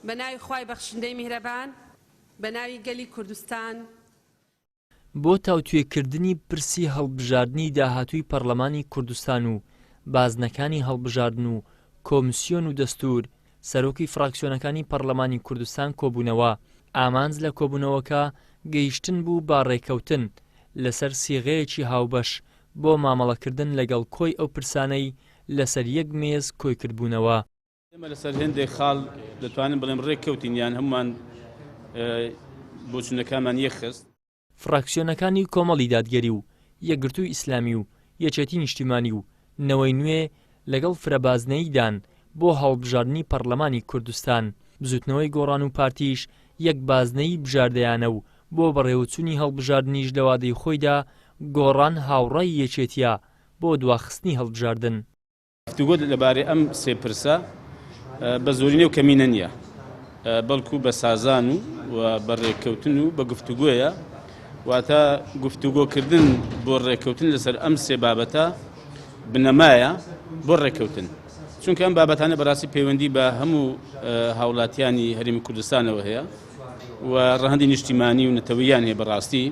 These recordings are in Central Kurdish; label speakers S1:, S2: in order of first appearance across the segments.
S1: بە ناوی خوای بەخشندەی میهرەبان، بە ناوی گەلی کوردستان.
S2: بۆ تاوتوێکردنی پرسی هەڵبژاردنی داهاتووی پەڕلەمانی کوردستان و بازنەکانی هەڵبژاردن و کۆمسیۆن و دەستوور، سەرۆکی فراکسیۆنەکانی پەڕلەمانی کوردستان کۆبوونەوە، ئامانج لە کۆبوونەوەکە گەیشتن بوو بە ڕێکەوتن لەسەر سیغەیەکی هاوبەش بۆ مامەڵەکردن لەگەڵ کۆی ئەو پرسانەی لەسەر یەک مێز کۆیکردبوونەوە.
S3: ئێمە لەسەر هێندێک خاڵ دەتوانین بڵێم ڕێککەوتین یان هەموومان بۆچوونەکانمان یەکخست.
S2: فراکسیۆنەکانی کۆمەڵی دادگەری و یەکگرتووی ئیسلامی و یەکێتی نیشتیمانی و نەوەی نوێ لەگەڵ فرەبازنەییدان بۆ هەڵبژاردنی پەڕلەمانی کوردستان، بزوتنەوەی گۆڕان و پارتیش یەک بازنەیی بژاردەیانە و بۆ بەڕێوەچوونی هەڵبژاردنیش لە وادەی خۆیدا گۆڕان هاوڕای یەکێتیە بۆ دواخستنی هەڵبژاردن.
S3: گفتوگۆ لەبارەی ئەم سێ پرسە بە زۆرینە و کەمینە نییە، بەڵکو بە سازان و بە ڕێککەوتن و بە گفتوگۆیە، واتە گفتوگۆکردن بۆ ڕێککەوتن لەسەر ئەم سێ بابەتە بنەمایە بۆ ڕێککەوتن، چونکە ئەم بابەتانە بەڕاستی پەیوەندی بە هەموو هاوڵاتیانی هەرێمی کوردستانەوە هەیە و ڕەهەندی نیشتیمانی و نەتەوەییان هەیە. بەڕاستی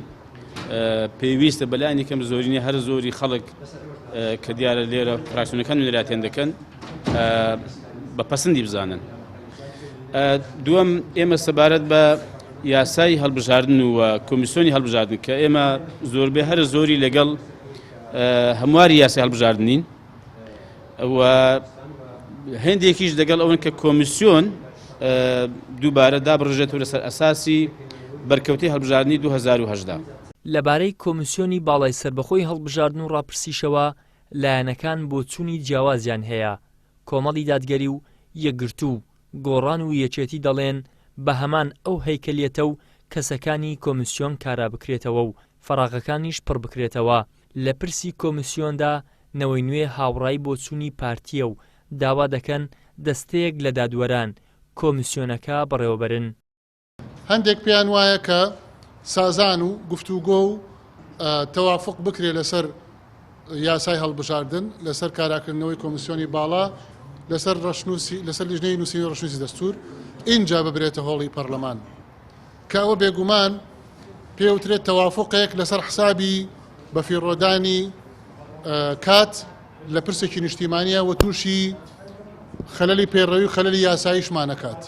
S3: پێویستە بەلایەنی کەم زۆرینە هەر زۆری خەڵک کە دیارە لێرە فراکسیۆنەکان نوێنەراتیان دەکەن بە پەسەندی بزانن. دووەم ئێمە سەبارەت بە یاسای هەڵبژاردن و کۆمیسیۆنی هەڵبژاردن کە ئێمە زۆربەی هەرە زۆری لەگەڵ هەمواری یاسای هەڵبژاردنین و هەندێکیش لەگەڵ ئەوەن کە کۆمیسیۆن دووبارە دابڕژێتەوە لەسەر ئەساسی بەرکەوتەی هەڵبژاردنی 2018.
S2: لەبارەی کۆمیسیۆنی باڵای سەربەخۆی هەڵبژاردن و ڕاپرسیشەوە لایەنەکان بۆچوونی جیاوازیان هەیە، کۆمەڵی دادگەری و یەکگرتوو و گۆڕان و یەکێتی دەڵێن بە هەمان ئەو هەیکەلیەتە و کەسەکانی کۆمیسیۆن کارا بکرێتەوە و فەراغەکانیش پڕبکرێتەوە، لە پرسی کۆمیسیۆندا نەوەی نوێ هاوڕای بۆچوونی پارتییە و داوا دەکەن دەستەیەک لە دادوەران کۆمیسیۆنەکە بەڕێوەبەرن.
S4: هەندێک پێیان وایە کە سازان و گفتوگۆ و تەوافوق بکرێت لەسەر یاسای هەڵبژاردن، لەسەر کاراکردنەوەی کۆمیسیۆنی باڵا، لەسەر ڕەشنووسی لەسەر لیژنەی نووسینی ڕەشنووسی دەستوور، ئینجا ببرێتە هۆڵی پەرلەمان. کە ئەوە بێگومان پێوترێت تەوافوقێک لەسەر حسابی بەفیڕۆدانی کات لە پرسێکی نیشتیمانیە و تووشی خەلەلی پەیڕەوی و خەلەلی یاساییشمان ئەکات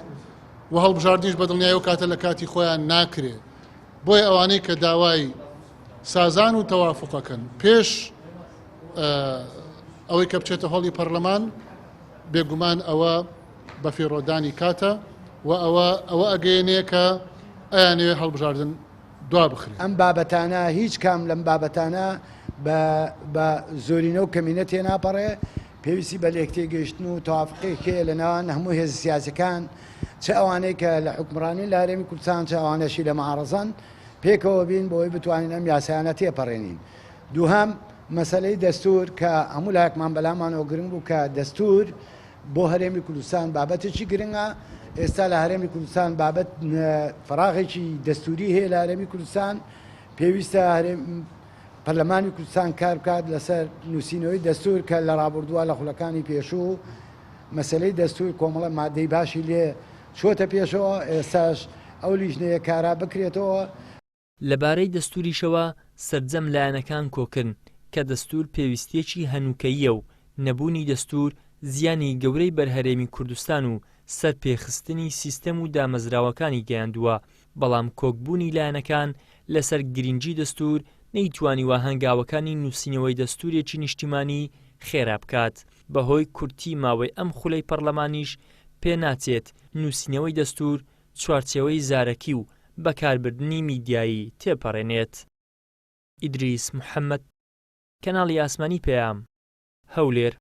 S4: و هەڵبژاردنیش بە دڵنیایی ئەو کاتە لە کاتی خۆیان ناکرێ. بۆیە ئەوانەی کە داوای سازان و تەوافوقەکەن پێش ئەوەی کە بچێتە هۆڵی پەرلەمان بێگومان ئەوە بەفیڕۆدانی کاتە و ئەوە ئەوە ئەگەیەنێ کە ئەیانەوێ هەڵبژاردن دوابخرێ.
S5: ئەم بابەتانە هیچ کام لەم بابەتانە بە بە زۆرینە و کەمینە تێناپەڕێ، پێویستی بە لێکتێگەیشتن و تەوافقێک هەیە لە نێوان هەموو هێزە سیاسیەکان چ ئەوانەی کە لە حوکمڕانین لە هەرێمی کوردستان چ ئەوانەشی لە معارەزەن پێکەوە بین بۆی بتوانین ئەم یاسایانە تێپەڕێنین. دووهەم مەسەلەی دەستور کە هەموو لایەکمان بەلامانەوە گرنگ بوو کە دەستور بۆ هەرێمی کوردستان بابەتێکی گرنگە، ئێستا لە هەرێمی کوردستان بابەت فەراغێکی دەستوری هەیە لە هەرێمی کوردستان، پێویستە هەرێم پەرلەمانی کوردستان کار بکات لەسەر نووسینەوەی دەستور کە لە ڕابردووە لە خولەکانی پێشوو مەسەلەی دەستور کۆمەڵە مادەی باشی لێ چۆتە پێشەوە، ئێستاش ئەو لیژنەیە کارا بکرێتەوە.
S2: لەبارەی دەستوریشەوە سەرجەم لایەنەکان کۆکن کە دەستور پێویستییەکی هەنووکەییە و نەبوونی دەستور زیانی گەورەی بەر هەرێمی کوردستان و سەرپێخستنی سیستەم و دامەزراوەکانی گەیاندووە، بەڵام کۆکبوونی لایەنەکان لەسەر گرنگی دەستور نەیتوانیوە هەنگاوەکانی نووسینەوەی دەستورێکی نیشتیمانی خێرا بکات، بەهۆی کورتی ماوەی ئەم خولەی پەڕلەمانیش پێناچێت نووسینەوەی دەستور چوارچێوەی زارەکی و بەکاربردنی میدیایی تێپەڕێنێت. ئیدریس محەمەد، کەناڵی ئاسمانی پەیام، هەولێر.